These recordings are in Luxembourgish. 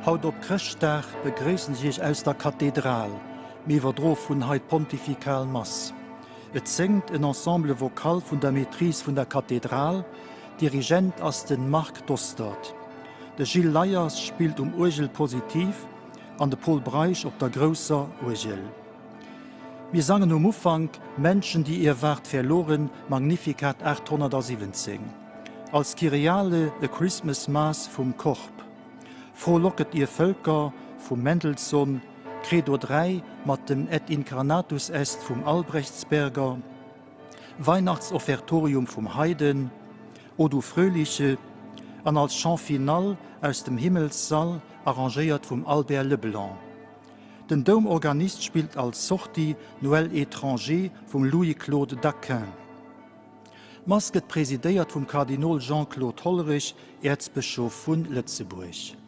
Haut op Chrëschtdag begréissen ech Iech aus der Kathedral. Mir iwwerdroe vun hei d'Pontifikal Mass. Et séngt en Ensemble vocal vun der Maîtrise vun der Kathedral. Dirigent ass de Marc Dostert. De Gilles Leyers spillt um Uergel positiv an de Pol Breisch op der grousser Uergel. Mir sangen um Ufank Menschen, die ihr wart verloren, Magnificat 817. Als Kyriale A Christmas Mass vum Korb, Frohlocket ihr Völker vum Mendelssohn, Credo 3 mat dem Et incarnatus est vum Albrechtsberger, Weihnachtsoffertorium vum Haydn, O du fröhliche an als Chant final aus dem Himmelssall, arrangéiert vum Albert Leblanc. Den Doumorganist spillt als Sortie Noël étranger vum Louis-Claude Daquin. D'Mass gëtt presidéiert vum Kardinol Jean-Claude Hollerich, Äerzbëschof vu Lëtzebuerg.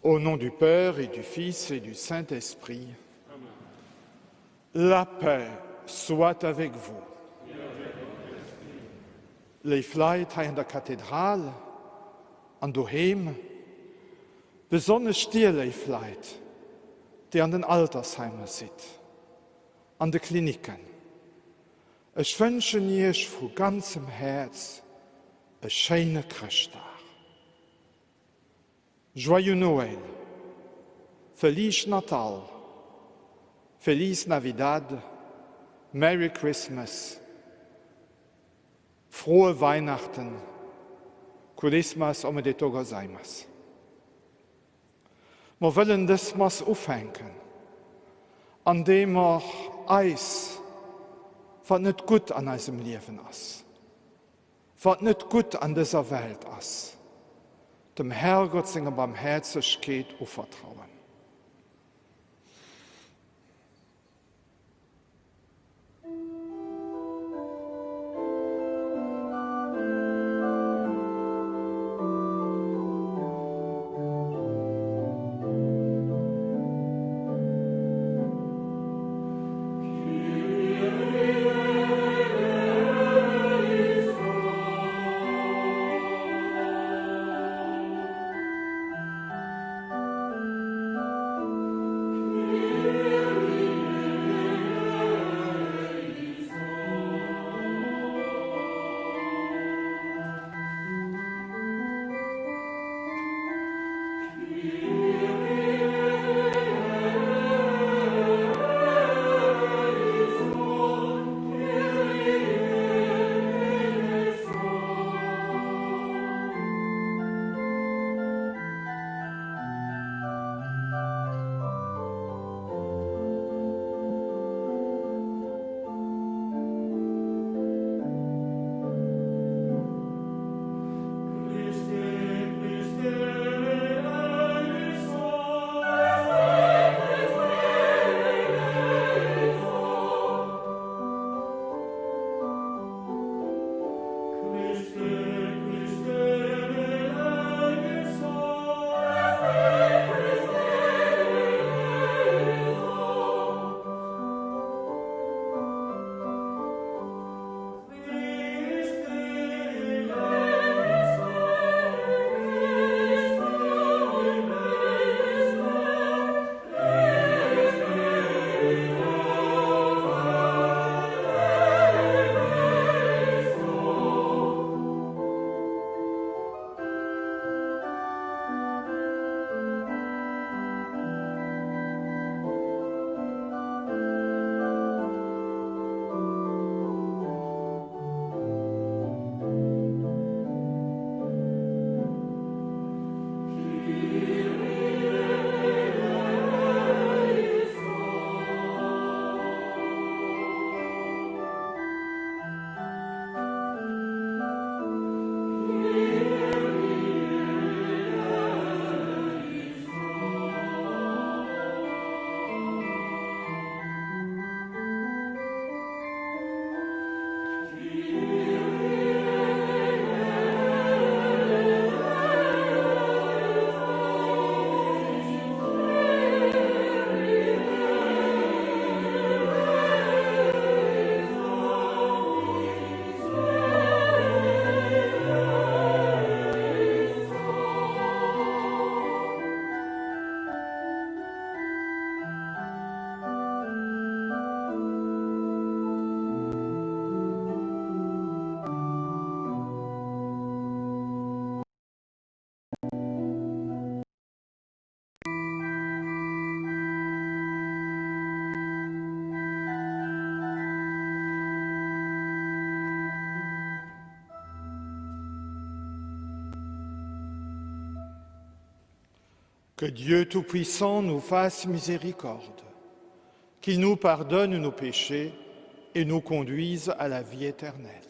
Au nom du Père et du Fils et du Saint-Esprit, la paix soit avec vous. Léif Leit hei an der Kathedral an doheem, besonnesch dir léif Leit, déi an den Altersheimer sidd, an de Klinicken, ech wënschen Iech vu ganzem Häerz e schéine Chrëschtdag. Joyeux Noël, Feliz Natal, Feliz Navidad, Merry Christmas, Frohe Weihnachten, Kurismas omedetou gozaimasu. Mer wëllen dës Mass ufänken, andeem mer eis, wat net gutt an eisem Liewen ass, Wat net gutt an dëser Welt ass, dem Herrgott senger Barmhäerzegkeet uvertrauen. Que Dieu Tout-Puissant nous fasse miséricorde, qu'il nous pardonne nos péchés et nous conduise à la vie éternelle.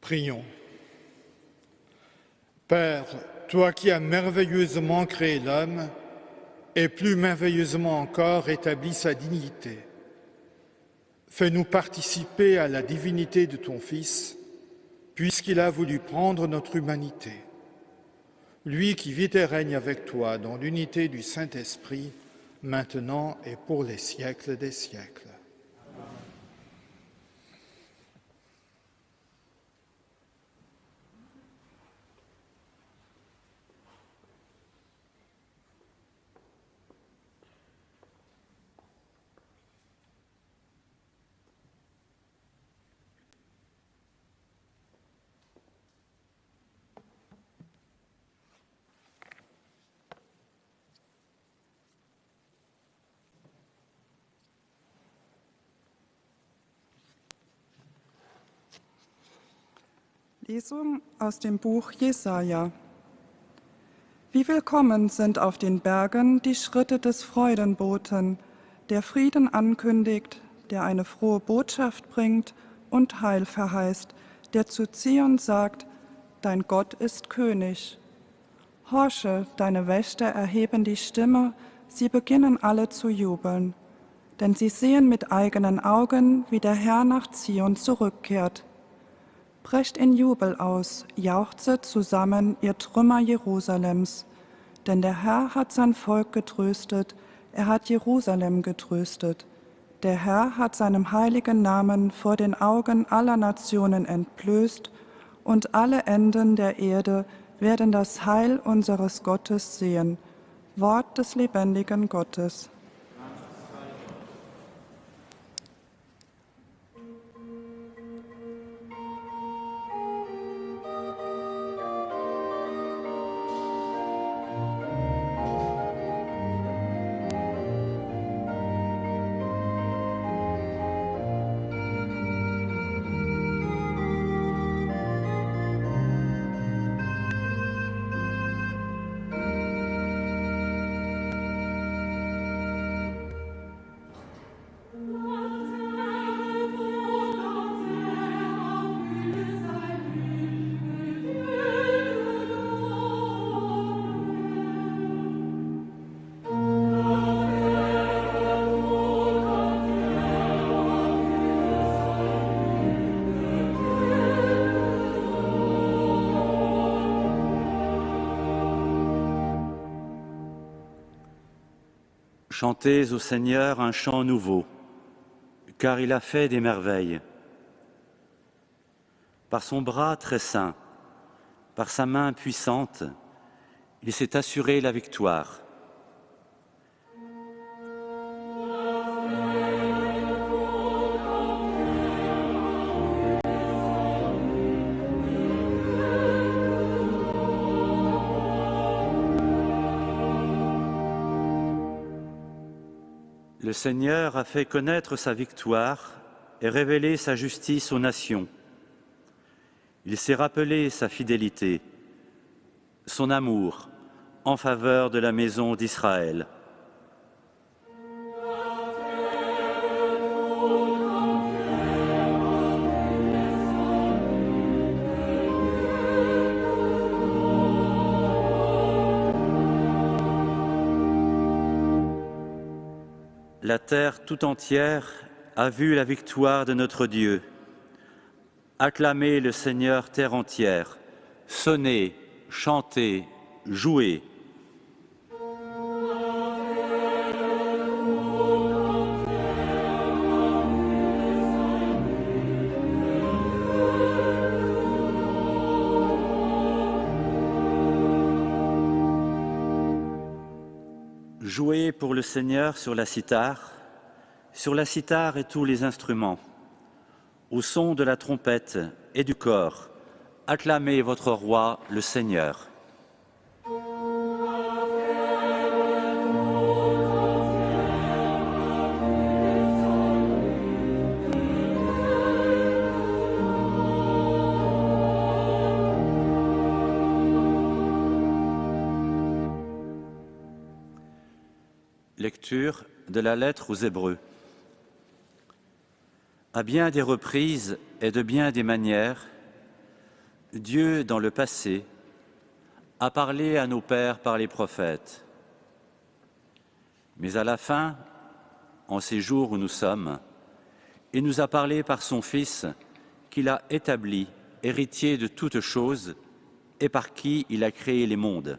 Prions. Père, toi qui as merveilleusement créé l'homme et plus merveilleusement encore établi sa dignité, fais-nous participer à la divinité de ton Fils, puisqu'il a voulu prendre notre humanité. Lui qui vit et règne avec toi dans l'unité du Saint-Esprit, maintenant et pour les siècles des siècles. Lesung aus dem Buch Jesaja. Wie willkommen sind auf den Bergen die Schritte des Freudenboten, der Frieden ankündigt, der eine frohe Botschaft bringt und Heil verheißt, der zu Zion sagt: Dein Gott ist König. Horsche, deine Wächter erheben die Stimme, sie beginnen alle zu jubeln. Denn sie sehen mit eigenen Augen, wie der Herr nach Zion zurückkehrt. Brecht in Jubel aus, jauchzet zusammen, ihr Trümmer Jerusalems. Denn der Herr hat sein Volk getröstet, er hat Jerusalem getröstet. Der Herr hat seinem heiligen Namen vor den Augen aller Nationen entblößt, und alle Enden der Erde werden das Heil unseres Gottes sehen. Wort des lebendigen Gottes. Chantez au Seigneur un chant nouveau, car il a fait des merveilles. Par son bras très saint, par sa main puissante, il s'est assuré la victoire. Le Seigneur a fait connaître sa victoire et révélé sa justice aux nations. Il s'est rappelé sa fidélité, son amour en faveur de la maison d'Israël. La terre tout entière a vu la victoire de notre Dieu. Acclamez le Seigneur terre entière, sonnez, chantez, jouez. Jouez pour le Seigneur sur la cithare, sur la cithare et tous les instruments, au son de la trompette et du cor, acclamez votre roi le Seigneur. Lecture de la lettre aux Hébreux. À bien des reprises et de bien des manières, Dieu, dans le passé, a parlé à nos pères par les prophètes. Mais à la fin, en ces jours où nous sommes, il nous a parlé par son Fils qu'il a établi héritier de toutes choses et par qui il a créé les mondes.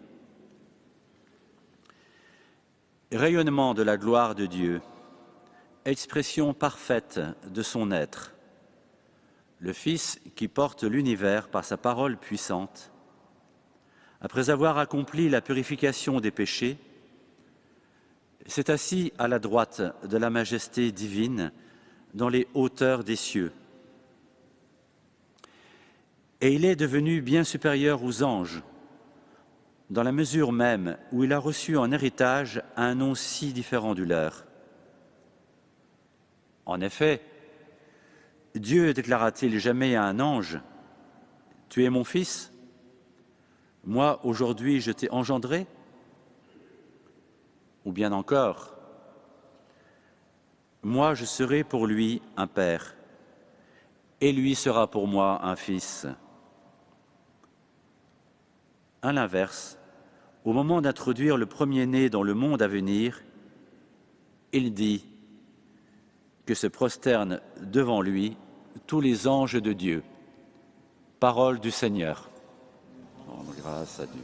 Rayonnement de la gloire de Dieu, expression parfaite de son être, le Fils qui porte l'univers par sa parole puissante, après avoir accompli la purification des péchés, s'est assis à la droite de la majesté divine dans les hauteurs des cieux. Et il est devenu bien supérieur aux anges, dans la mesure même où il a reçu en héritage un nom si différent du leur. En effet, Dieu déclara-t-il jamais à un ange Tu es mon fils Moi, aujourd'hui, je t'ai engendré Ou bien encore Moi, je serai pour lui un père, et lui sera pour moi un fils. À l'inverse, au moment d'introduire le premier-né dans le monde à venir, il dit que se prosternent devant lui tous les anges de Dieu. Parole du Seigneur. Grâce à Dieu.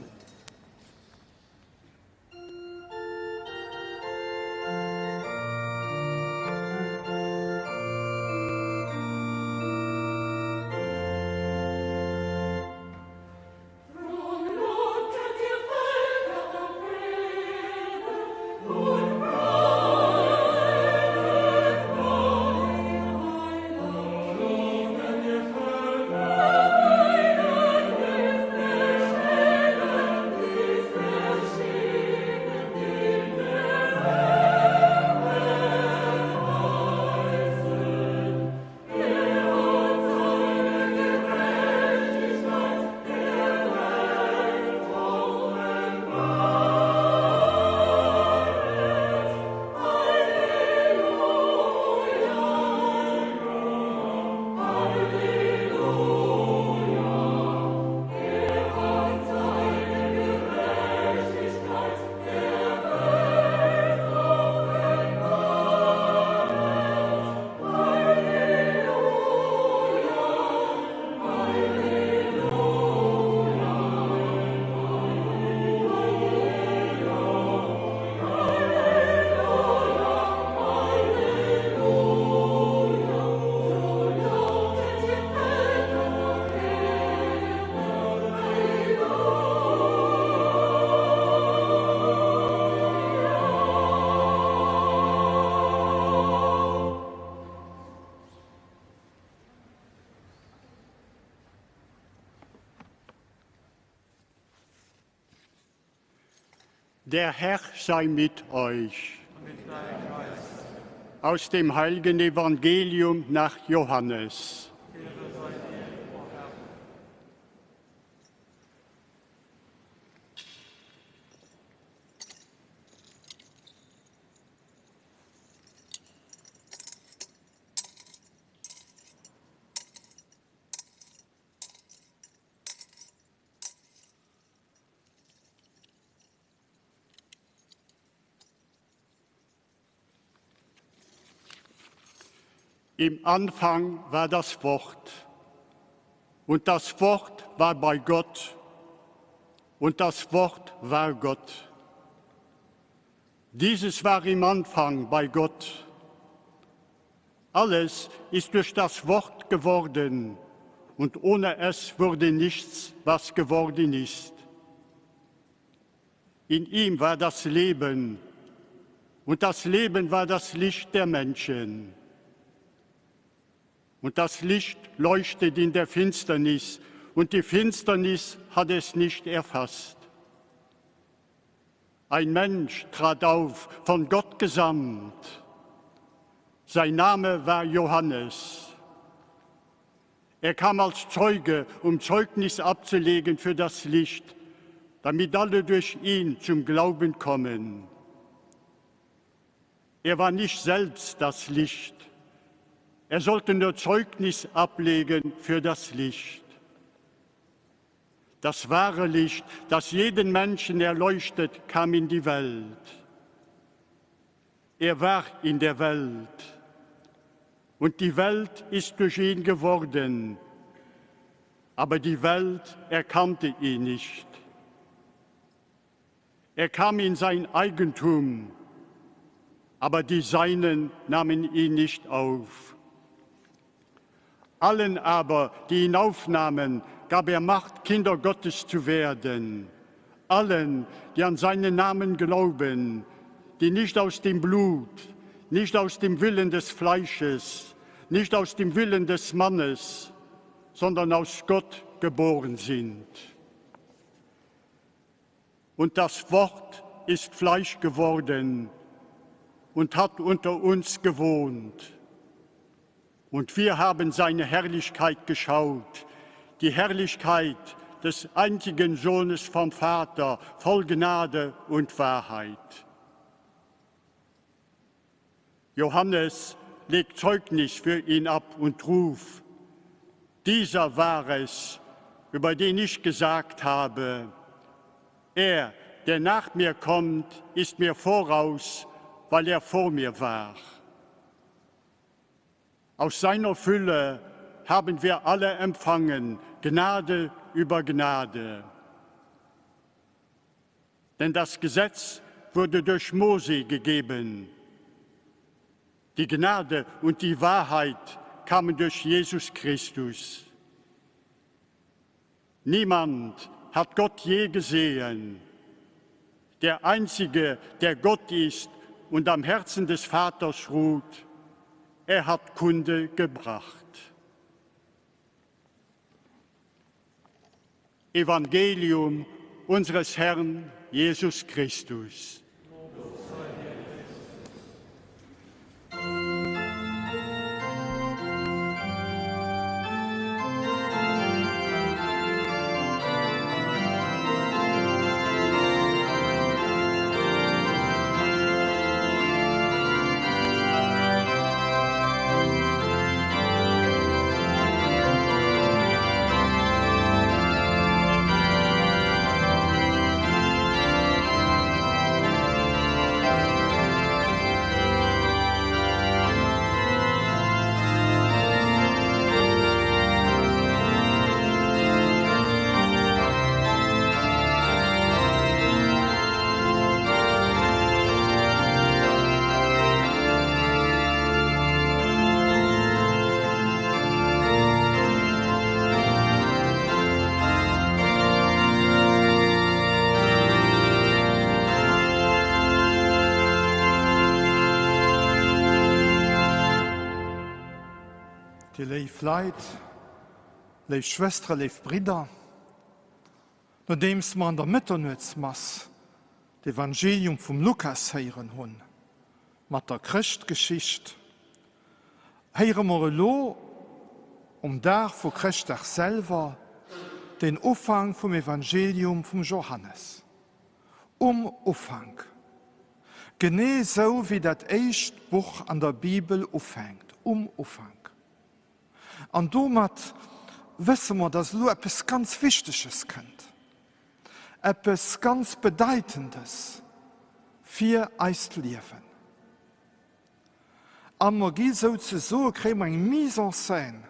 Der Herr sei mit euch. Aus dem heiligen Evangelium nach Johannes. Im Anfang war das Wort, und das Wort war bei Gott, und das Wort war Gott. Dieses war im Anfang bei Gott. Alles ist durch das Wort geworden, und ohne es wurde nichts, was geworden ist. In ihm war das Leben, und das Leben war das Licht der Menschen. Und das Licht leuchtet in der Finsternis, und die Finsternis hat es nicht erfasst. Ein Mensch trat auf, von Gott gesandt. Sein Name war Johannes. Er kam als Zeuge, um Zeugnis abzulegen für das Licht, damit alle durch ihn zum Glauben kommen. Er war nicht selbst das Licht. Er sollte nur Zeugnis ablegen für das Licht. Das wahre Licht, das jeden Menschen erleuchtet, kam in die Welt. Er war in der Welt, und die Welt ist durch ihn geworden, aber die Welt erkannte ihn nicht. Er kam in sein Eigentum, aber die Seinen nahmen ihn nicht auf. Allen aber, die ihn aufnahmen, gab er Macht, Kinder Gottes zu werden. Allen, die an seinen Namen glauben, die nicht aus dem Blut, nicht aus dem Willen des Fleisches, nicht aus dem Willen des Mannes, sondern aus Gott geboren sind. Und das Wort ist Fleisch geworden und hat unter uns gewohnt. Und wir haben seine Herrlichkeit geschaut, die Herrlichkeit des einzigen Sohnes vom Vater, voll Gnade und Wahrheit. Johannes legt Zeugnis für ihn ab und ruft, dieser war es, über den ich gesagt habe, er, der nach mir kommt, ist mir voraus, weil er vor mir war. Aus seiner Fülle haben wir alle empfangen, Gnade über Gnade. Denn das Gesetz wurde durch Mose gegeben. Die Gnade und die Wahrheit kamen durch Jesus Christus. Niemand hat Gott je gesehen. Der Einzige, der Gott ist und am Herzen des Vaters ruht, er hat Kunde gebracht. Evangelium unseres Herrn Jesus Christus. Dir léif Leit, léif Schwëstere, léif Bridder, nodeems mer an der Mëtternuetsmass d'Evangelium vum Lukas héieren hunn, mat der Chrëschtgeschicht, héiere mer elo um Dag vu Chrëschtdag selwer den Ufank vum Evangelium vum Johannes. Um Ufank. Genee sou wéi dat éischt Buch an der Bibel ufänkt, um Ufank. An domat wësse mer, dass elo eppes ganz Wichteges kënnt, eppes ganz Bedeitendes fir eist Liewen. A mer gi souzesoe, kréie mer eng Mise en scène,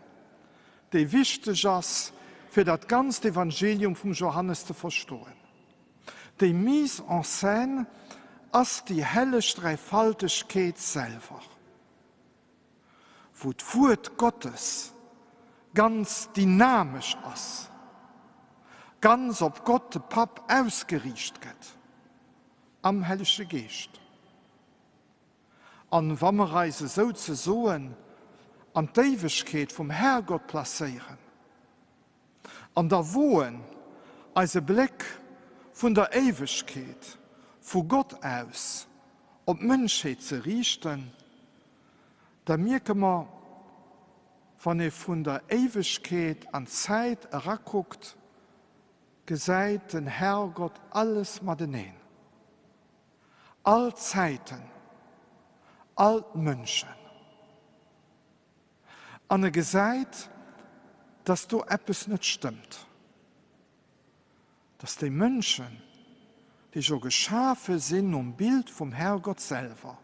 déi wichteg ass, fir dat ganzt Evangelium vum Johannes ze verstoen. Déi Mise en scène ass déi helleg Dräifaltegkeet selwer, wou d'Wuert Gottes ganz dynamesch ass, ganz op Gott de Papp ausgeriicht gëtt am Hellege Geescht. An wa mer eis esou ze soen an d'Éiwegkeet vum Herrgott placéieren an da woen, eise Bléck vun der Éiwegkeet, vu Gott aus op d'Mënschheet ze riichten, da mierke mer, wann ee vun der Éiwegkeet an d'Zäit erakuckt, gesäit den Herrgott alles mateneen. All Zäiten, all d'Mënschen. An e gesäit, dass do eppes net stëmmt. Dass déi Mënschen, déi jo geschafe sinn nom Bild vum Herrgott selwer,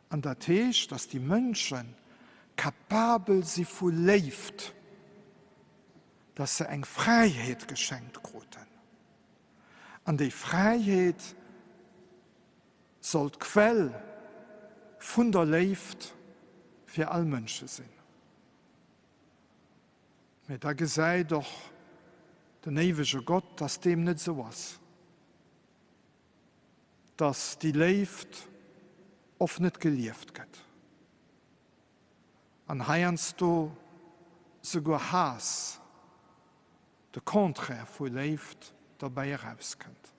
an dat heescht, dass déi Mënsche capabel si vu Léift, dass se eng Fräiheet geschenkt kruten. An déi Fräiheet soll d'Quell vun der Léift fir all Mënsche sinn. Mä da gesäit och den éiwege Gott, dass deem net esou ass, dass déi Léift oft net gelieft gëtt an heiansdo souguer Haass, de Contraire vu Léift, derbäi erauskënnt.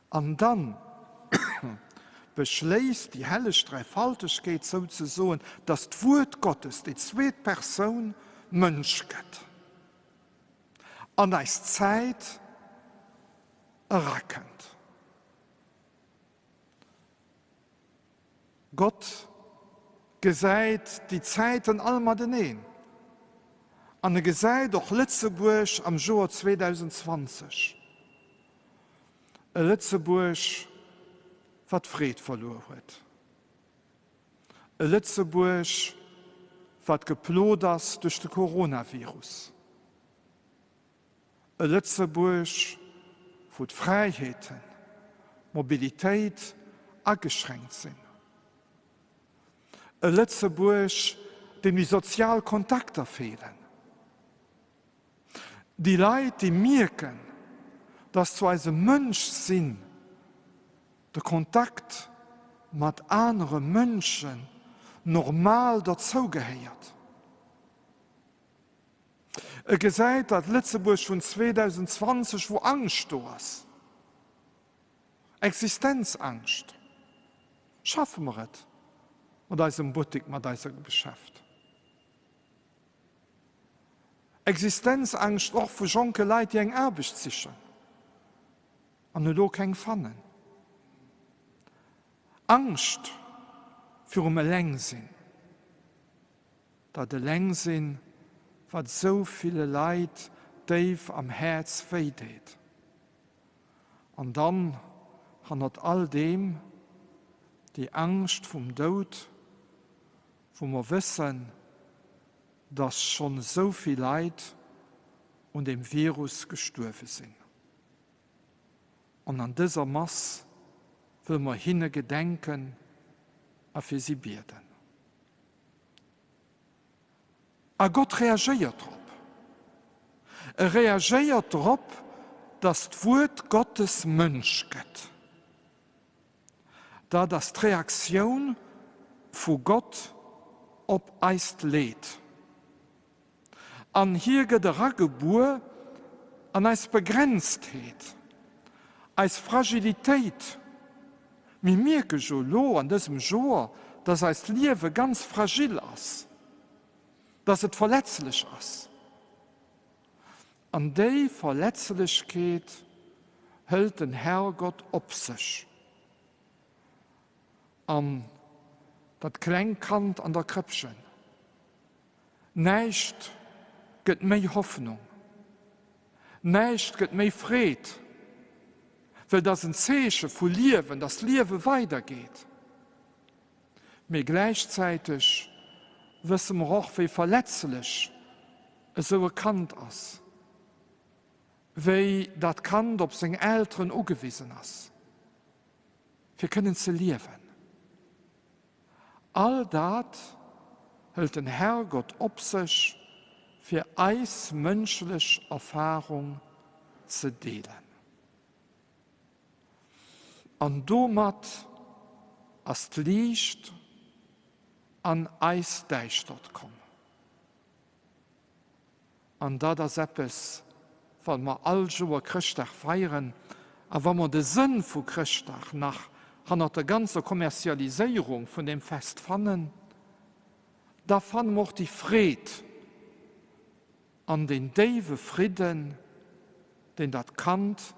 An dann beschléisst déi helleg Dräifaltegkeet souzesoen, dass d'Wuert Gottes, déi zweet Persoun, Mënsch gëtt an eis Zäit erakënnt. Gott gesäit déi Zäiten all mateneen an e gesäit och Lëtzebuerg am Joer 2020, e Lëtzebuerg, wat d'Freed verluer huet, e Lëtzebuerg, wat geplot ass duerch de Coronavirus. E Lëtzebuerg, wou d'Fräiheeten, d'Mobilitéit ageschränkt sinn. E Lëtzebuerg, deem déi sozial Kontakter feelen. Déi Leit, déi mierken, dass zu eisem Mënschsinn de Kontakt mat anere Mënschen normal derzougehéiert. E gesäit dat Lëtzebuerg vun 2020, wou Angscht do ass, Existenzangscht. Schaffe mer et mat eisem Buttek, mat eisem Geschäft? Existenzangscht och vu jonke Leit, déi eng Aarbecht sichen an elo keng fannen. Angscht virum Elengsinn. Dat Elengsinn, wat esou ville Leit déif am Häerz wéi deet. An dann, hannert all deem, déi Angscht vum Doud, wou mer wëssen, dass schonn esou vill Leit un deem Virus gestuerwe sinn. An an dëser Mass wëlle mer hinne gedenken a fir si bieden. A Gott reagéiert drop. E reagéiert drop, datt d'Wuert Gottes Mënsch gëtt. Dat ass d'Reaktioun vu Gott op eist Leed. An hie gëtt eragebuer an eis Begrenztheet, eis Fragilitéit. Mir mierke jo elo an dësem Joer, dass eist Liewe ganz fragil ass, dass et verletzlech ass. An déi Verletzlechkeet hëlt den Herrgott op sech. An dat klengt Kand an der Krëppchen. Näischt gëtt méi Hoffnung, näischt gëtt méi Freed, well et ass en Zeeche vu Liewen, dass d'Liewe weidergeet. Mee gläichzäiteg wësse mer och, wéi verletzlech esou e Kand ass, wéi dat Kand op seng Elteren ugewisen ass, fir kënnen ze liewen. All dat hëlt den Herrgott op sech, fir eis mënschlech Erfarung ze deelen. An domat ass d'Liicht an eis Däischtert komm. An dat ass eppes, wat mer all Joer Chrëschtdag feieren, a wa mer de Sënn vu Chrëschtdag nach hannert der ganzer Kommerzialiséierung vun deem Fest fannen, da fanne mer och déi Freed an deen déiwe Fridden, deen dat Kand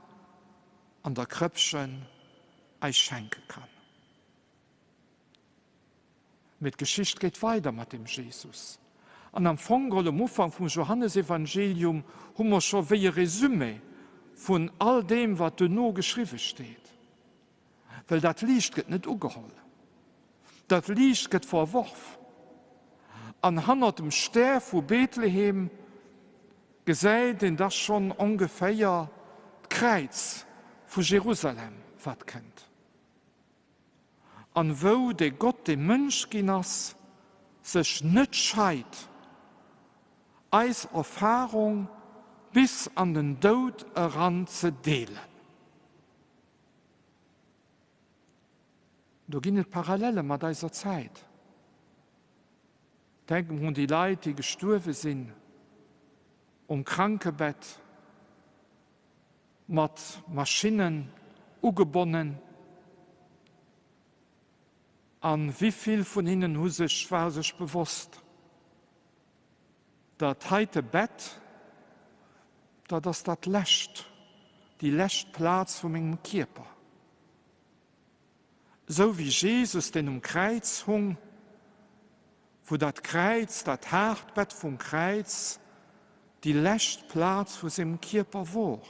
an der Krëppchen eis schenke kann. Mee d'Geschicht geet weider mat dem Jesus. An am Fong geholl um Ufank vum Johannesevangelium hu mer scho wéi e Resumé. vun all deem, wat duerno geschriwwe steet. Well dat Liicht gëtt net ugeholl. Dat Liicht gëtt verworf. An hannert dem Stär vu Bethlehem gesäit een da schonn ongeféier d'Kräiz vu Jerusalem, wat kënnt. An wou dee Gott, dee Mënsch ginn ass, sech net scheit, eis Erfarung bis an den Doud eran ze deelen. Do ginn et Parallele mat eiser Zäit. Denke mer un déi Leit, déi gestuerwe sinn um Krankebett, mat Maschinnen ugebonnen. A wéi vill vun hinnen hu sech, ware sech bewosst, Dat heite Bett, dat ass dat lescht, déi lescht Plaz vu mengem Kierper. Esou wéi Jesus, deen um Kräiz hung, wou dat Kräiz, dat haart Bett vum Kräiz, déi lescht Plaz vu sengem Kierper wor,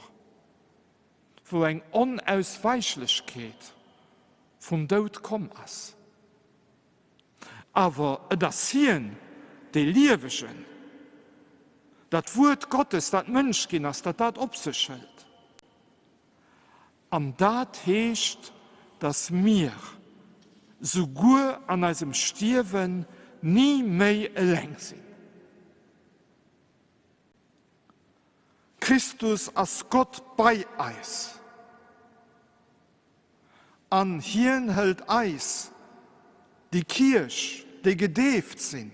wou eng Onausweichlechkeet vum Doud komm ass. Awer et ass hien, dee Liewegen, dat Wuert Gottes, dat Mënsch ginn ass, dat dat op sech hëlt. An dat heescht, dass mir, souguer an eisem Stierwen, ni méi eleng sinn. Christus ass Gott bei eis. An hien hëlt eis, déi Kierch, déi gedeeft sinn,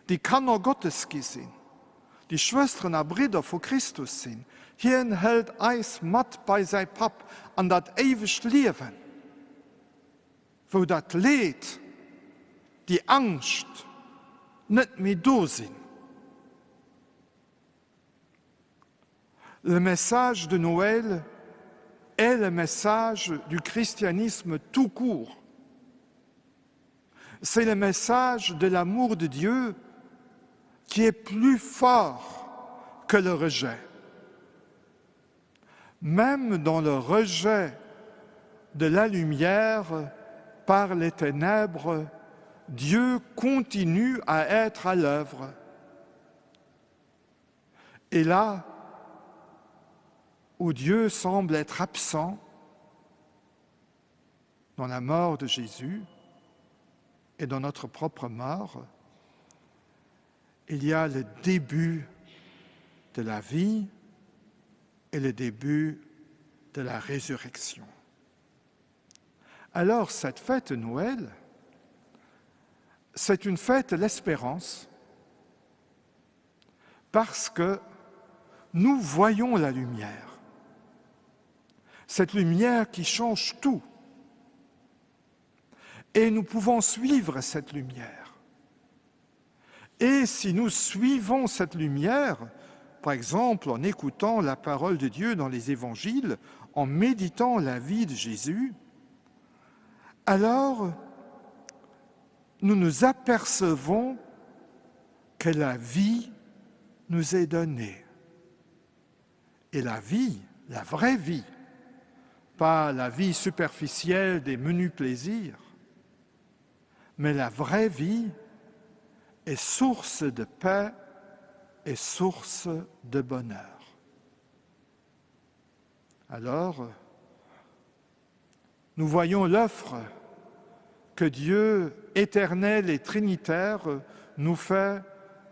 déi Kanner Gottes gi sinn, déi Schwësteren a Bridder vu Christus sinn, hien hëlt eis mat bei säi Papp an dat éiwegt Liewen, wou dat Leed, déi Angscht net méi do sinn. Le message de Noël est le message du christianisme tout court. C'est le message de l'amour de Dieu qui est plus fort que le rejet. Même dans le rejet de la lumière par les ténèbres, Dieu continue à être à l'œuvre. Et là où Dieu semble être absent, dans la mort de Jésus et dans notre propre mort, il y a le début de la vie et le début de la résurrection. Alors cette fête Noël, c'est une fête de l'espérance parce que nous voyons la lumière, cette lumière qui change tout. Et nous pouvons suivre cette lumière. Et si nous suivons cette lumière, par exemple en écoutant la parole de Dieu dans les évangiles, en méditant la vie de Jésus, alors nous nous apercevons que la vie nous est donnée. Et la vie, la vraie vie, pas la vie superficielle des menus plaisirs, mais la vraie vie est source de paix et source de bonheur. Alors, nous voyons l'offre que Dieu éternel et trinitaire nous fait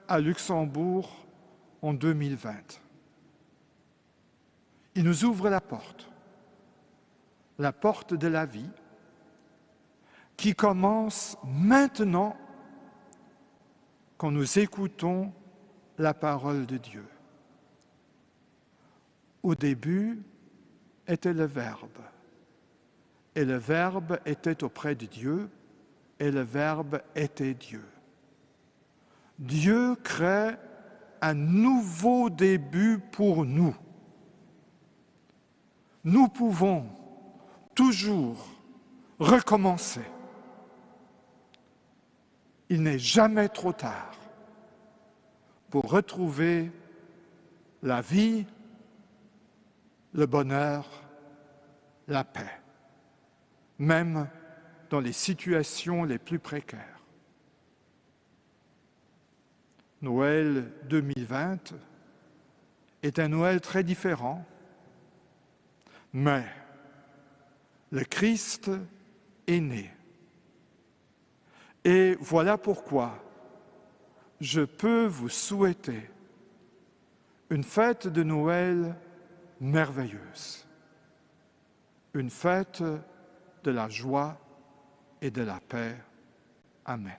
à Luxembourg en 2020. Il nous ouvre la porte, la porte de la vie, qui commence maintenant quand nous écoutons la parole de Dieu. Au début était le Verbe, et le Verbe était auprès de Dieu, et le Verbe était Dieu. Dieu crée un nouveau début pour nous. Nous pouvons toujours recommencer. Il n'est jamais trop tard pour retrouver la vie. Le bonheur, la paix, même dans les situations les plus précaires. Noël 2020 est un Noël très différent, mais le Christ est né. Et voilà pourquoi je peux vous souhaiter une fête de Noël merveilleuse, une fête de la joie et de la paix. Amen.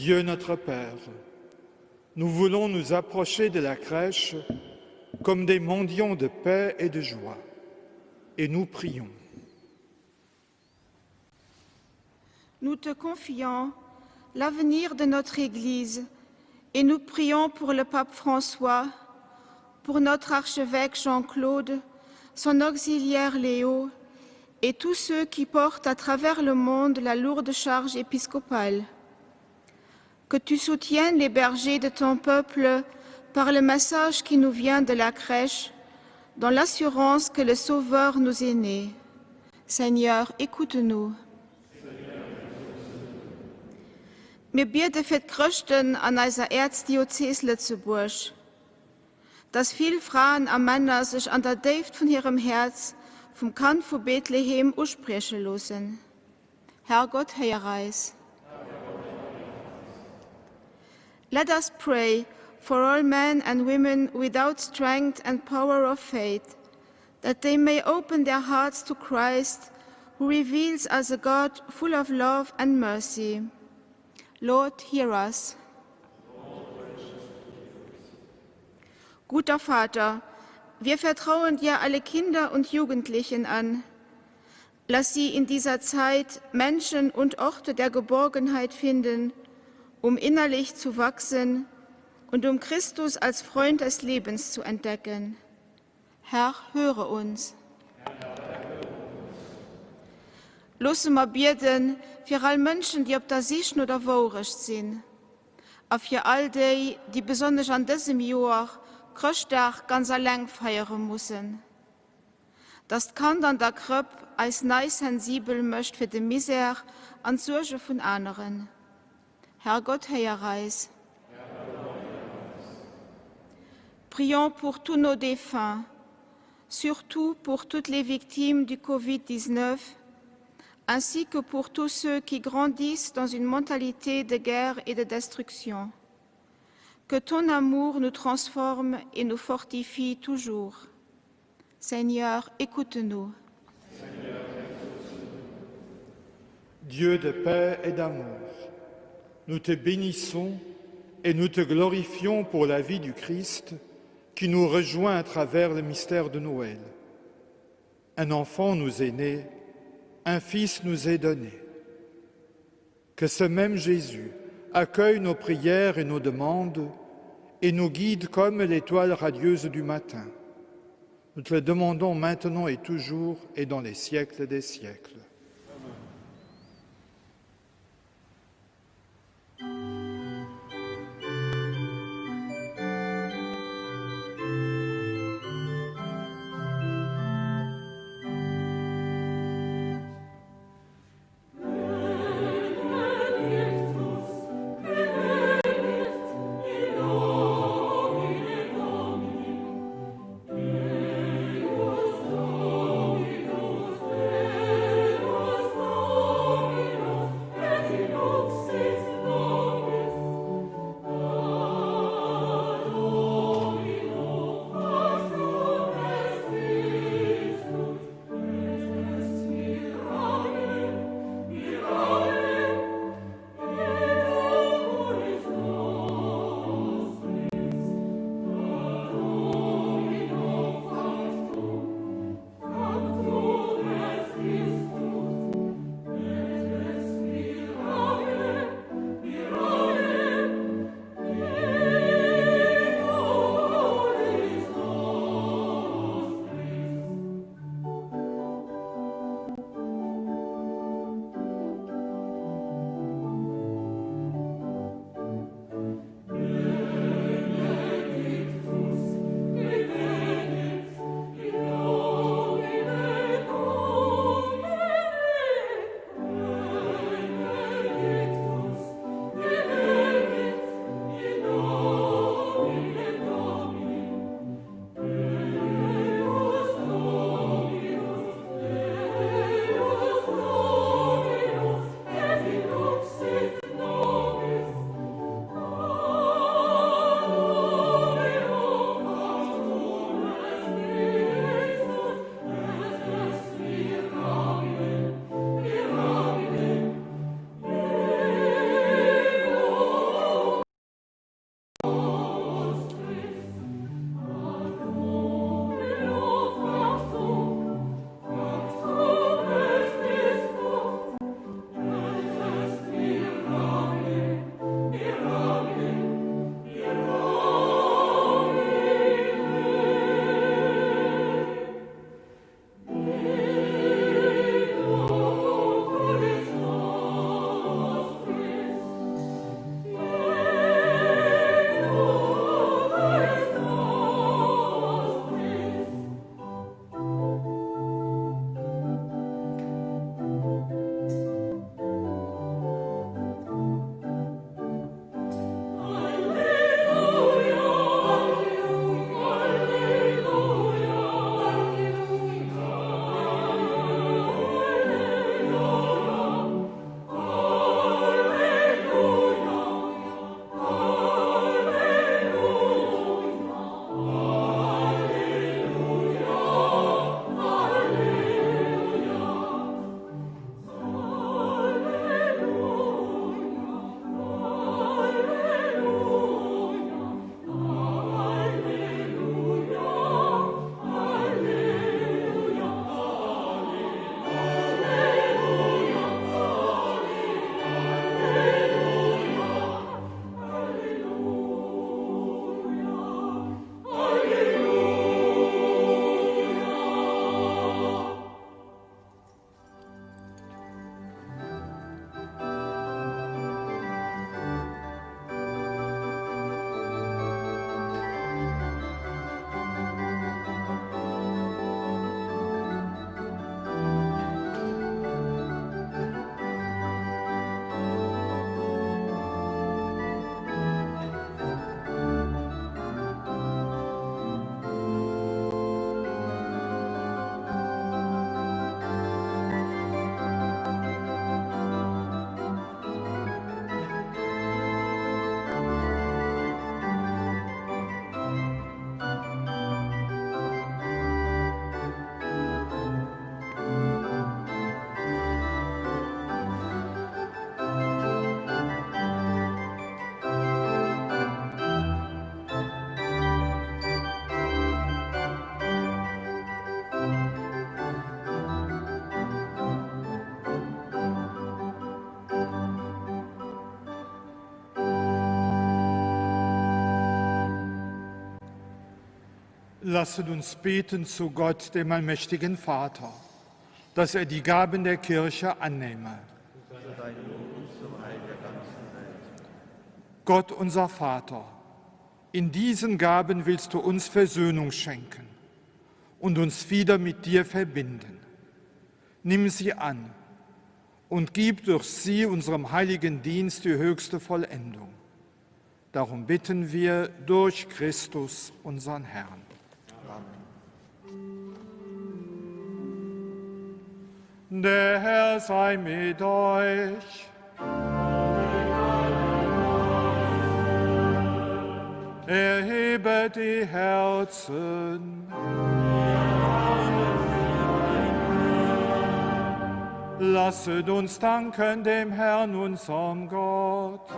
Dieu notre Père, nous voulons nous approcher de la crèche comme des mendiants de paix et de joie, et nous prions. Nous te confions l'avenir de notre Église et nous prions pour le pape François, pour notre archevêque Jean-Claude, son auxiliaire Léo et tous ceux qui portent à travers le monde la lourde charge épiscopale. Que tu soutiennes les bergers de ton peuple par le message qui nous vient de la crèche, dans l'assurance que le Sauveur nous est né. Seigneur, écoute-nous. Mir biede fir d'Chrëschten an eiser Äerzdiözes Lëtzebuerg, dass vill Fraen a Männer sech an der Déift vun hirem Häerz vum Kand vu Bethlehem usprieche loossen. Herrgott, héier eis. Let us pray for all men and women without strength and power of faith, that they may open their hearts to Christ, who reveals us a God full of love and mercy. Lord, hear us. Guter Vater, wir vertrauen dir alle Kinder und Jugendlichen an. Lass sie in dieser Zeit Menschen und Orte der Geborgenheit finden, um innerlich zu wachsen und um Christus als Freund des Lebens zu entdecken. Herr, höre uns. Loosse mer bieden fir all Mënschen, déi op der Sich no der Wourecht sinn, a fir all déi, déi besonnesch an dësem Joer Chrëschtdag ganz alleng feiere mussen. Dass d'Kand an der Krëpp eis nei sensibel mécht fir de Misär an d'Suerge vun aneren. Herrgott, héier eis. Prions pour tous nos défunts, surtout pour toutes les victimes du Covid-19, ainsi que pour tous ceux qui grandissent dans une mentalité de guerre et de destruction. Que ton amour nous transforme et nous fortifie toujours. Seigneur, écoute-nous. Dieu de paix et d'amour, nous te bénissons et nous te glorifions pour la vie du Christ qui nous rejoint à travers le mystère de Noël. Un enfant nous est né, un fils nous est donné. Que ce même Jésus accueille nos prières et nos demandes et nous guide comme l'étoile radieuse du matin. Nous te le demandons maintenant et toujours et dans les siècles des siècles. Lasset uns beten zu Gott, dem allmächtigen Vater, dass er die Gaben der Kirche annehme. Gott unser Vater, in diesen Gaben willst du uns Versöhnung schenken und uns wieder mit dir verbinden. Nimm sie an und gib durch sie unserem heiligen Dienst die höchste Vollendung. Darum bitten wir durch Christus, unseren Herrn. Amen. Der Herr sei mit euch. Erhebe die Herzen. Lasset uns danken dem Herrn, unserem Gott.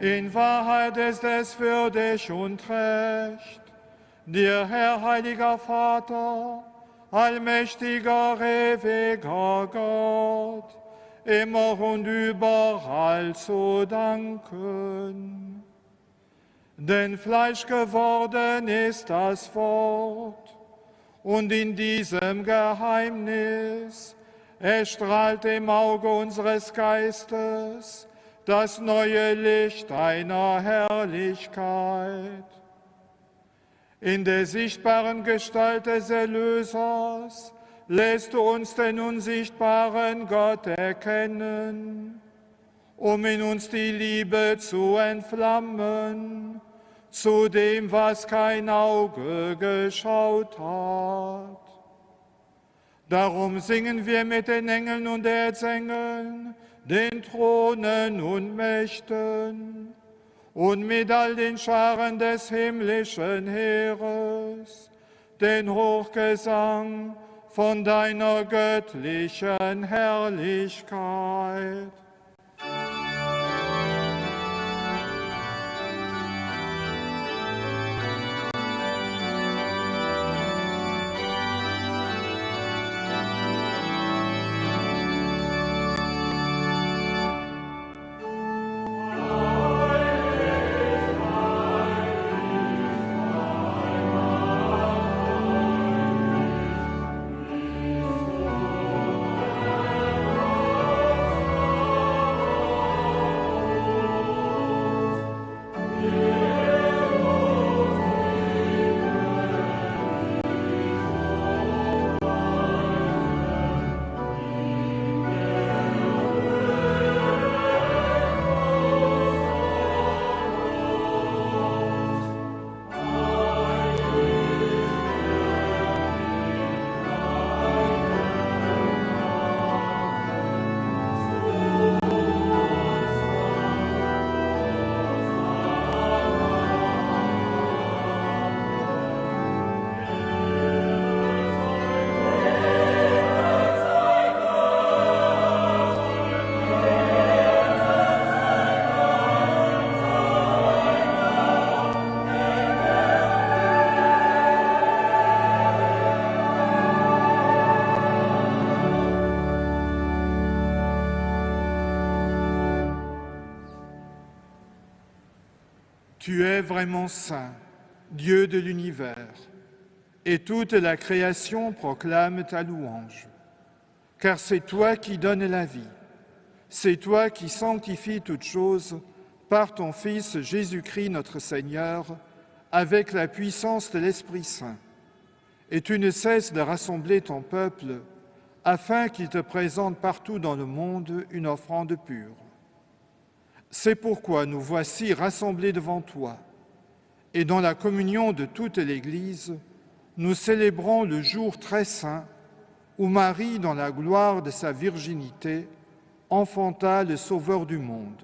In Wahrheit ist es würdig und recht, dir, Herr heiliger Vater, allmächtiger, ewiger Gott, immer und überall zu danken. Denn Fleisch geworden ist das Wort, und in diesem Geheimnis erstrahlt im Auge unseres Geistes das neue Licht deiner Herrlichkeit. In der sichtbaren Gestalt des Erlösers lässt du uns den unsichtbaren Gott erkennen, um in uns die Liebe zu entflammen, zu dem, was kein Auge geschaut hat. Darum singen wir mit den Engeln und Erzengeln, den Thronen und Mächten und mit all den Scharen des himmlischen Heeres, den Hochgesang von deiner göttlichen Herrlichkeit. Tu es vraiment saint, Dieu de l'univers, et toute la création proclame ta louange. Car c'est toi qui donnes la vie, c'est toi qui sanctifies toutes choses par ton Fils Jésus-Christ notre Seigneur, avec la puissance de l'Esprit Saint. Et tu ne cesses de rassembler ton peuple afin qu'il te présente partout dans le monde une offrande pure. C'est pourquoi nous voici rassemblés devant toi, et dans la communion de toute l'Église, nous célébrons le jour très saint où Marie, dans la gloire de sa virginité, enfanta le Sauveur du monde.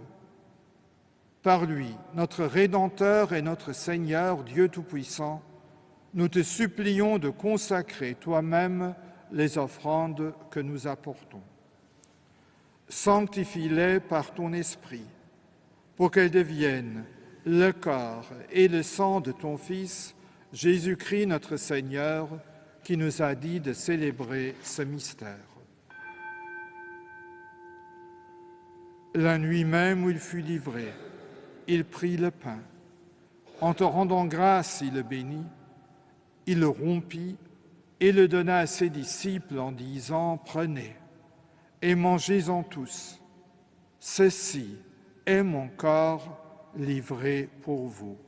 Par lui, notre Rédempteur et notre Seigneur, Dieu Tout-Puissant, nous te supplions de consacrer toi-même les offrandes que nous apportons. Sanctifie-les par ton esprit, pour qu'elles deviennent le corps et le sang de ton Fils, Jésus-Christ notre Seigneur, qui nous a dit de célébrer ce mystère. La nuit même où il fut livré, il prit le pain. En te rendant grâce, il le bénit, il le rompit et le donna à ses disciples en disant, Prenez et mangez-en tous. Ceci est mon corps livré pour vous.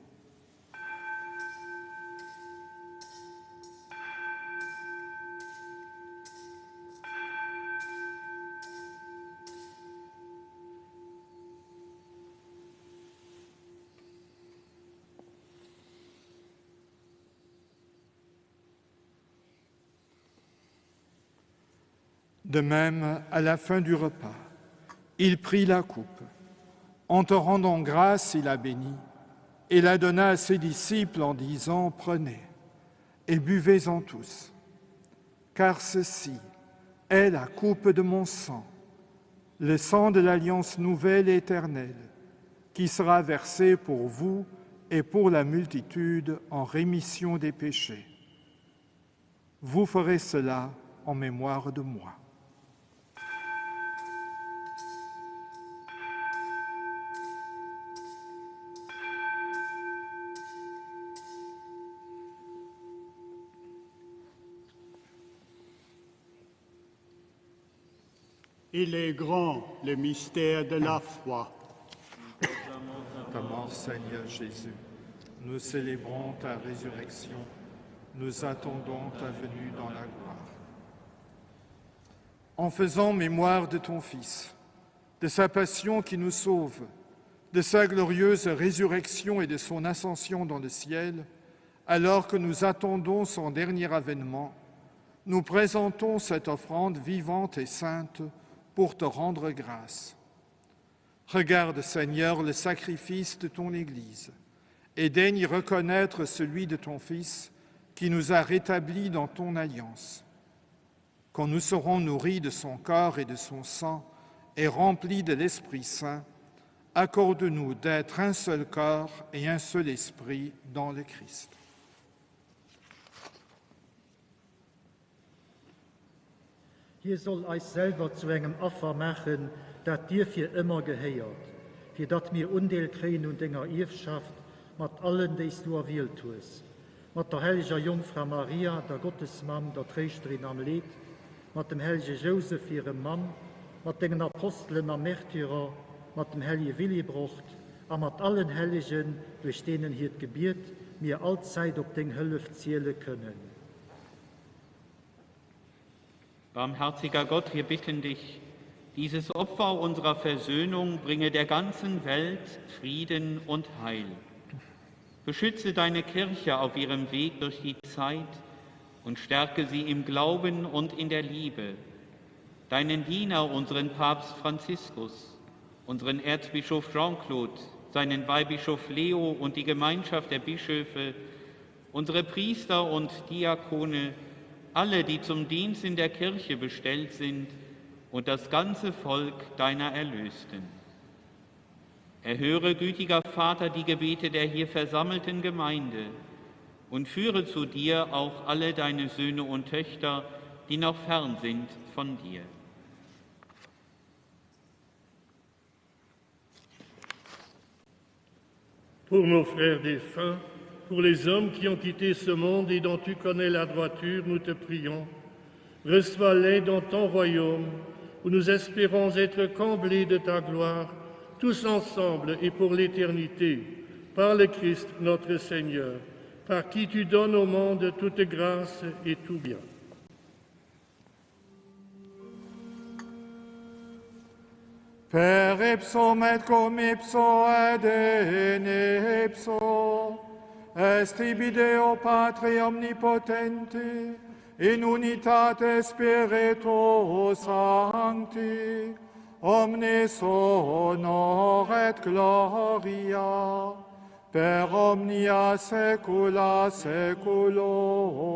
De même, à la fin du repas, il prit la coupe. En te rendant grâce, il la bénit et la donna à ses disciples en disant, Prenez et buvez-en tous, car ceci est la coupe de mon sang, le sang de l'alliance nouvelle et éternelle, qui sera versé pour vous et pour la multitude en rémission des péchés. Vous ferez cela en mémoire de moi. Il est grand le mystère de la foi. Ta mort, Seigneur Jésus, nous célébrons ta résurrection, nous attendons ta venue dans la gloire. En faisant mémoire de ton Fils, de sa passion qui nous sauve, de sa glorieuse résurrection et de son ascension dans le ciel, alors que nous attendons son dernier avènement, nous présentons cette offrande vivante et sainte pour te rendre grâce. Regarde, Seigneur, le sacrifice de ton Église et daigne reconnaître celui de ton Fils qui nous a rétablis dans ton alliance. Quand nous serons nourris de son corps et de son sang et remplis de l'Esprit Saint, accorde-nous d'être un seul corps et un seul esprit dans le Christ. Hie soll eis selwer zu engem Affer maachen, dat dir fir ëmmer gehéiert, fir datt mir Undeel kréien un denger Ierfschaft mat allen, déi s du erwielt hues, mat der helleger Jongfra Maria, der Gottesmamm, der Tréischterin am Leed, mat dem hellege Jousef, hirem Mann, mat dengen Apostelen a Märtyrer, mat dem hellege Willibrord a mat allen Hellegen, duerch deenen hiert Gebiet mir allzäit op deng Hëllef ziele kënnen. Barmherziger Gott, wir bitten dich, dieses Opfer unserer Versöhnung bringe der ganzen Welt Frieden und Heil. Beschütze deine Kirche auf ihrem Weg durch die Zeit und stärke sie im Glauben und in der Liebe. Deinen Diener, unseren Papst Franziskus, unseren Erzbischof Jean-Claude, seinen Weihbischof Leo und die Gemeinschaft der Bischöfe, unsere Priester und Diakone, alle, die zum Dienst in der Kirche bestellt sind und das ganze Volk deiner Erlösten. Erhöre, gütiger Vater, die Gebete der hier versammelten Gemeinde und führe zu dir auch alle deine Söhne und Töchter, die noch fern sind von dir. Pour nos frères défunts, pour les hommes qui ont quitté ce monde et dont tu connais la droiture, nous te prions. Reçois-les dans ton royaume, où nous espérons être comblés de ta gloire, tous ensemble et pour l'éternité, par le Christ notre Seigneur, par qui tu donnes au monde toute grâce et tout bien. Per ipsum et cum ipso et in ipso, est ibi Deo Patri omnipotenti, in unitate Spiritus Sancti, omnis honor et gloria, per omnia saecula saeculorum.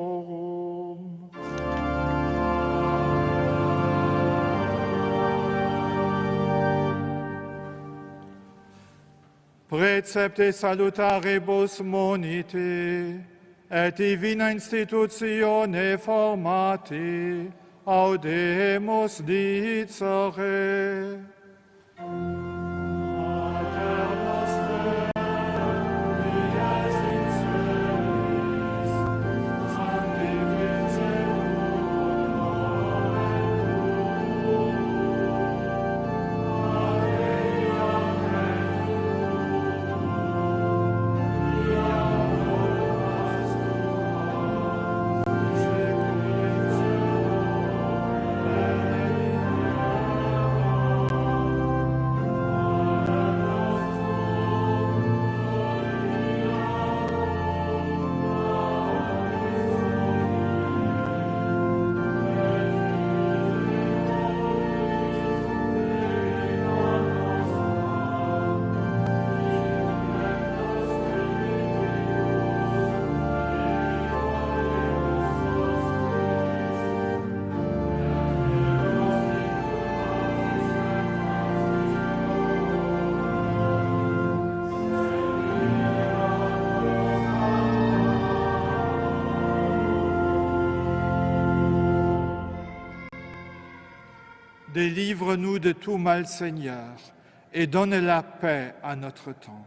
Precepte salutaribus moniti, et divina institutione formati, audemus dicere. Délivre-nous de tout mal, Seigneur, et donne la paix à notre temps.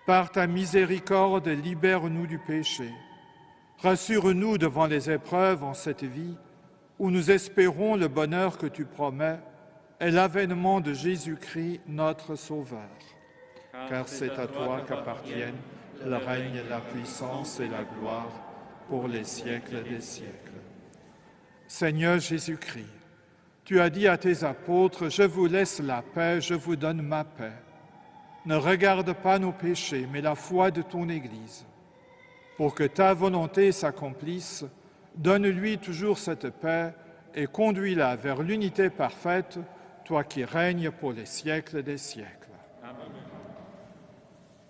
Par ta miséricorde, libère-nous du péché. Rassure-nous devant les épreuves en cette vie où nous espérons le bonheur que tu promets et l'avènement de Jésus-Christ, notre Sauveur. Car c'est à toi qu'appartiennent le règne, la puissance et la gloire pour les siècles des siècles. Seigneur Jésus-Christ, tu as dit à tes apôtres, Je vous laisse la paix, je vous donne ma paix. Ne regarde pas nos péchés, mais la foi de ton Église. Pour que ta volonté s'accomplisse, donne-lui toujours cette paix et conduis-la vers l'unité parfaite, toi qui règnes pour les siècles des siècles. Amen.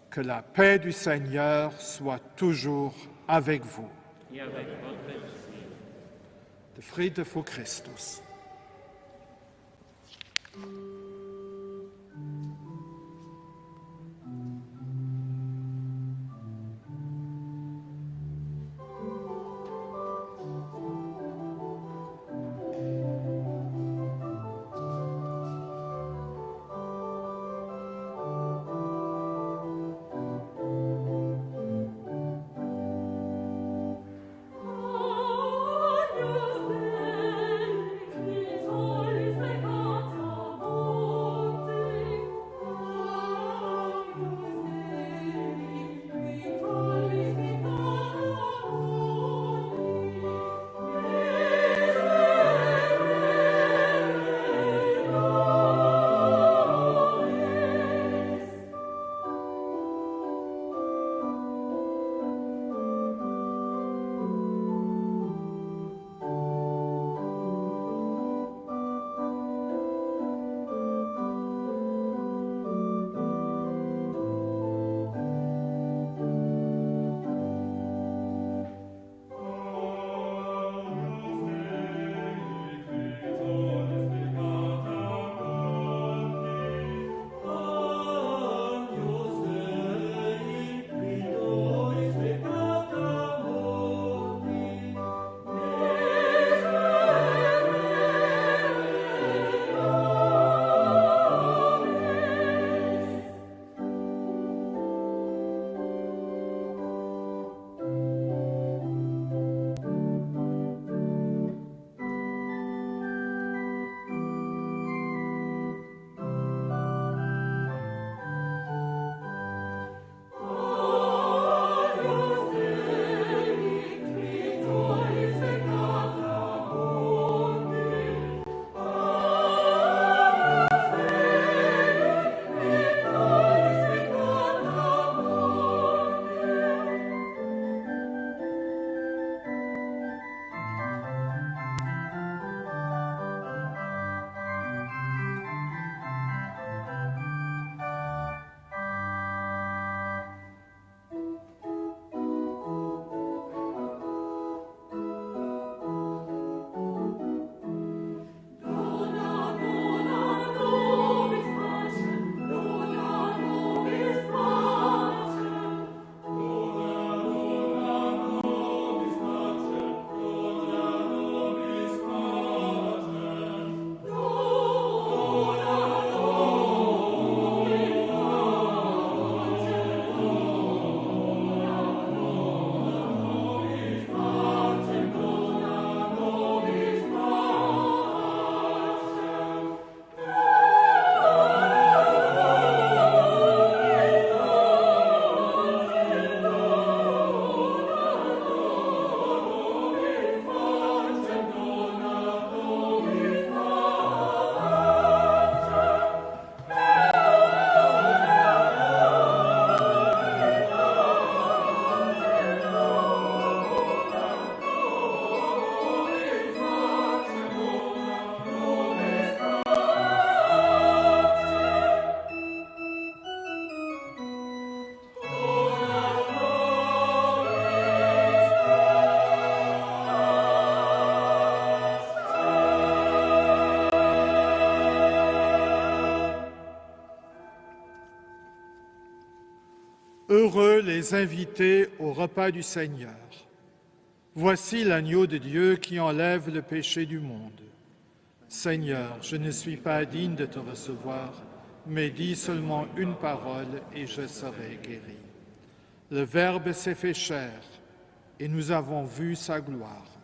Que la paix du Seigneur soit toujours avec vous. Et avec votre esprit. De Friede vor Christus. Heureux les invités au repas du Seigneur. Voici l'agneau de Dieu qui enlève le péché du monde. Seigneur, je ne suis pas digne de te recevoir, mais dis seulement une parole et je serai guéri. Le Verbe s'est fait chair et nous avons vu sa gloire.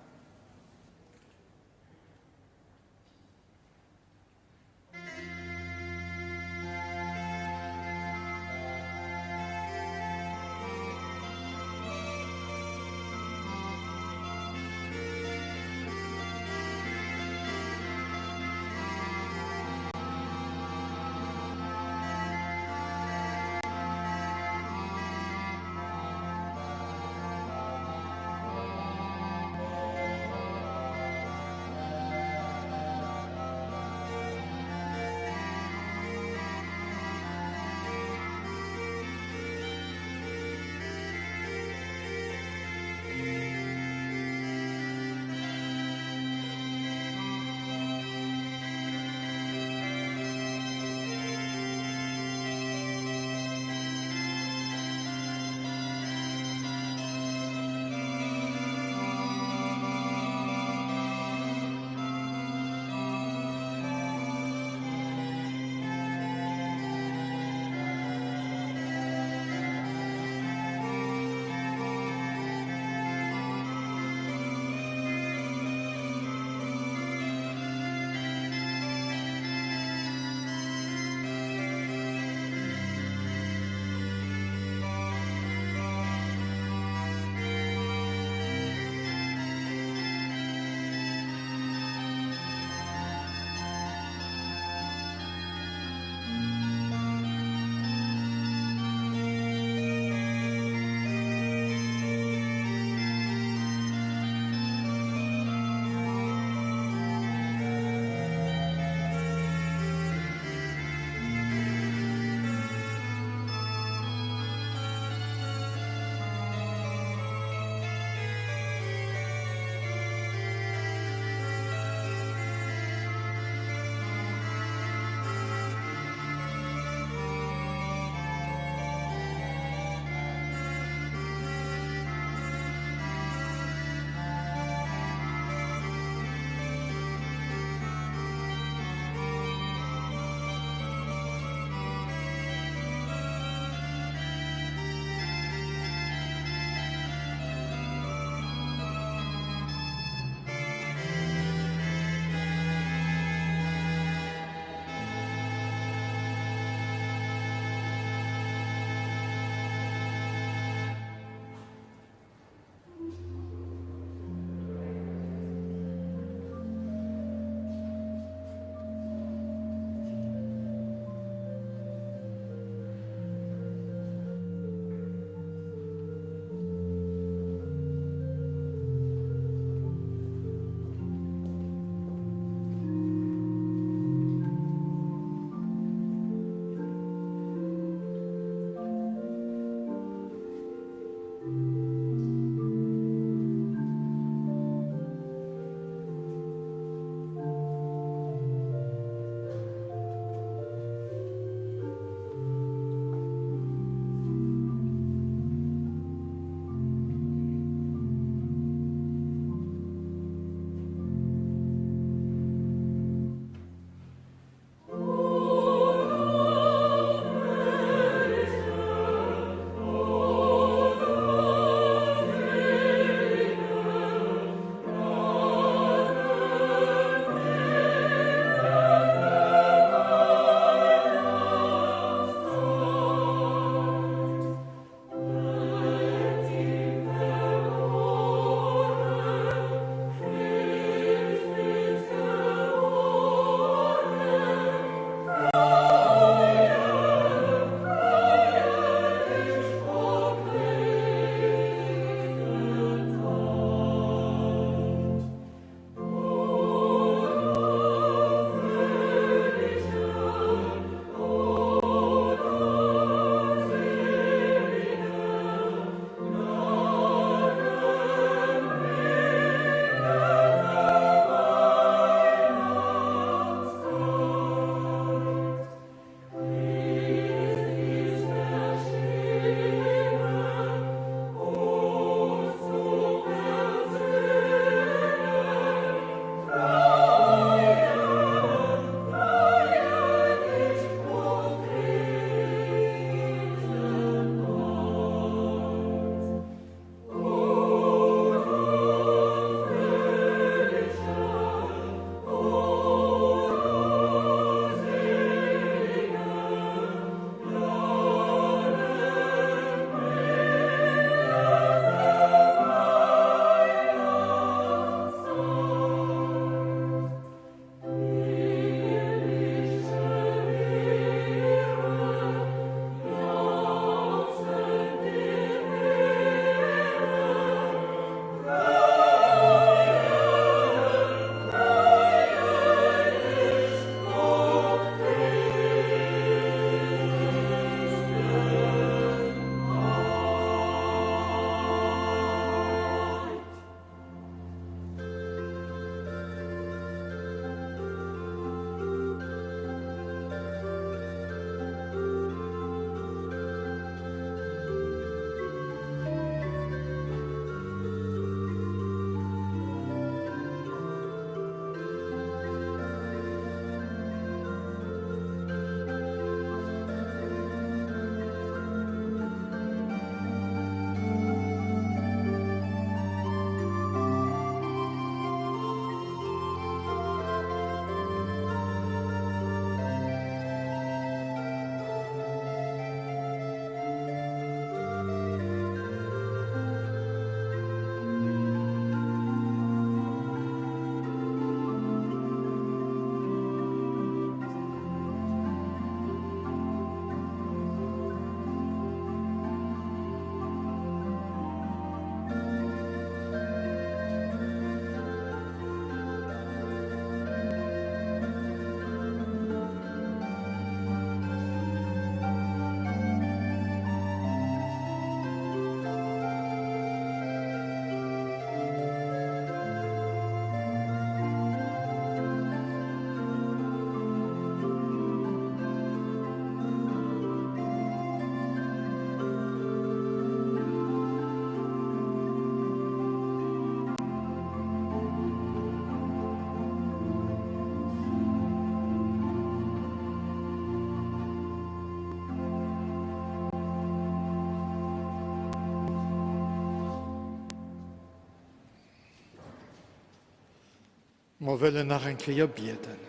Mer wëllen nach eng Kéier bieden.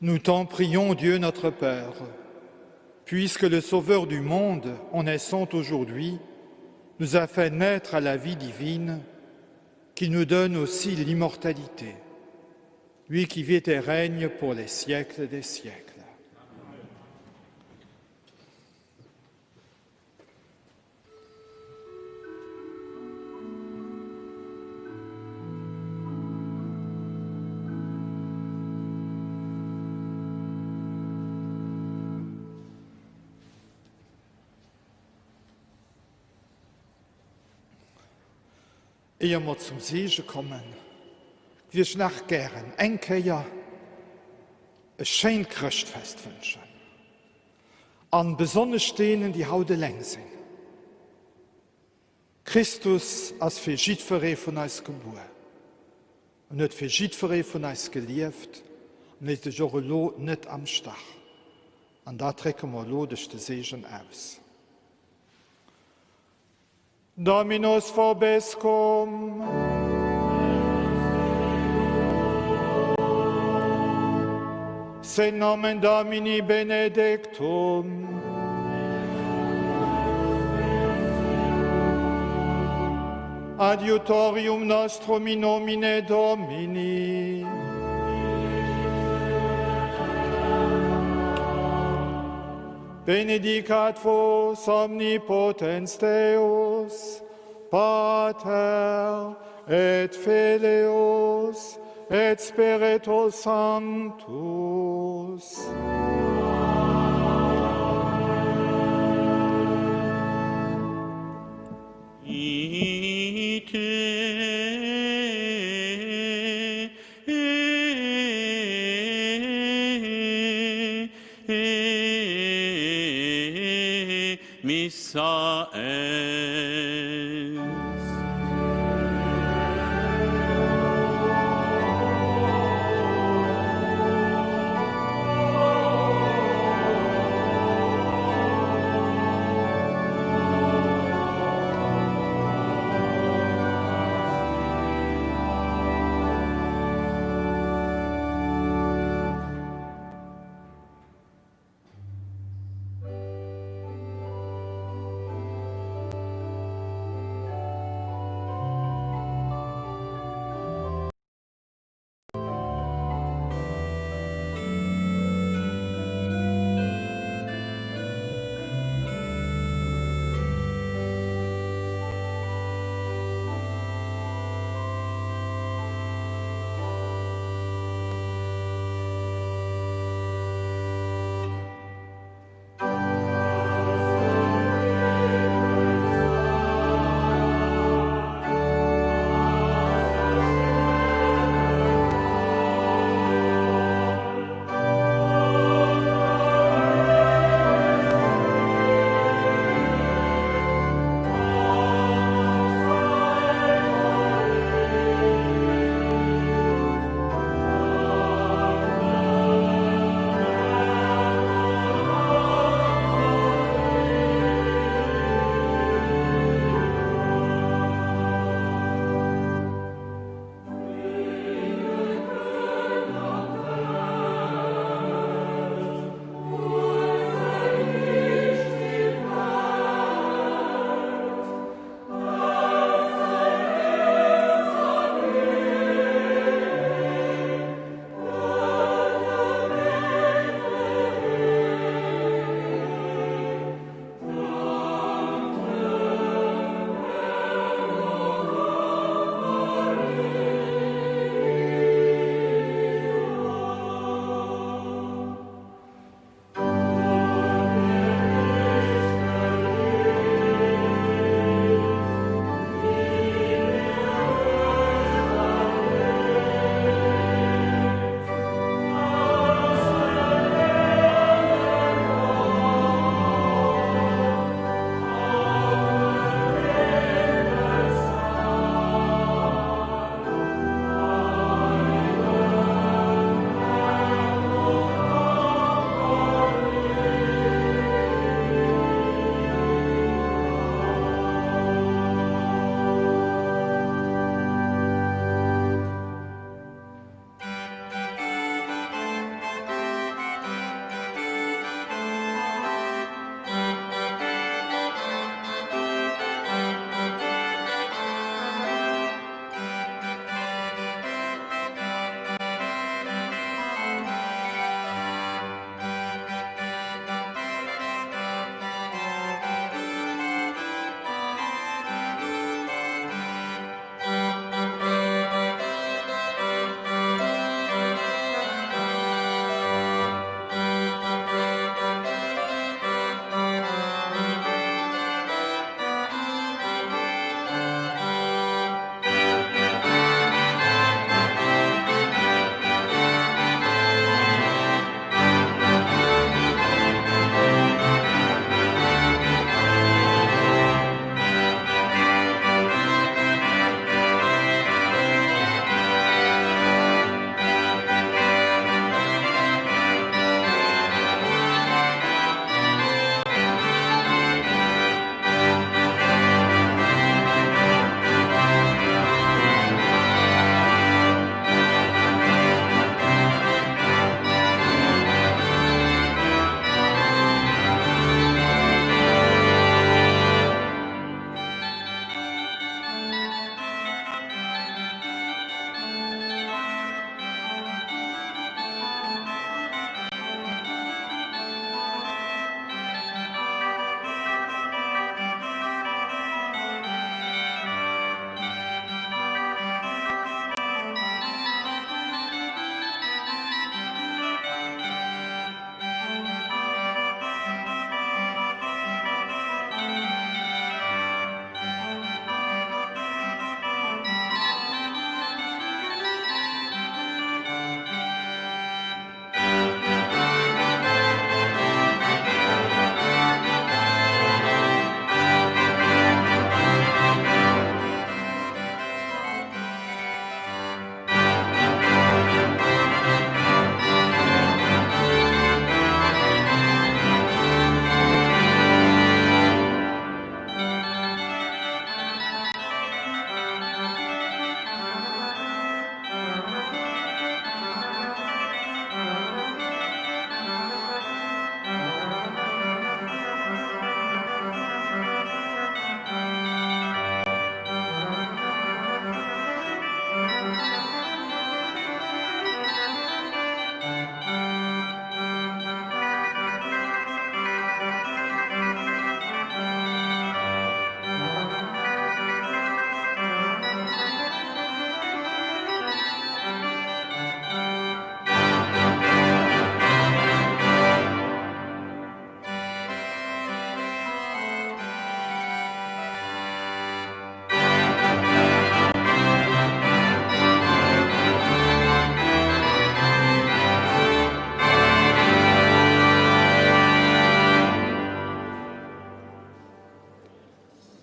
Nous t'en prions, Dieu notre Père, puisque le Sauveur du monde, en naissant aujourd'hui, nous a fait naître à la vie divine, qu'il nous donne aussi l'immortalité, lui qui vit et règne pour les siècles des siècles. Éier mer zum Seege kommen, wier ech nach gären eng Kéier e schéint Chrëschtfest wënschen. An besonnesch deenen, déi haut eleng sinn. Christus ass fir jiddweree vun eis gebuer an huet fir jiddweree vun eis gelieft an léisst dech och elo net am Stach. An dat drécke mer elo duerch de Seegen aus. Dominus vobiscum. Sit nomen Domini benedictum. Adiutorium nostrum in nomine Domini. Benedicat vos omnipotens Deus, Pater et Filius et Spiritus Sanctus. Ite Missa est.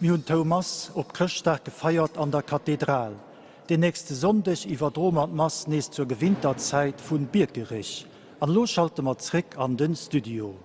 Mir hunn d'Houmass op Chrëschtdag gefeiert an der Kathedral. Den nächste Sonndeg iwwerdroe mer d'Mass nees zur gewinnter Zäit vun Biekerech. An elo schalte mer zréck an den Studio.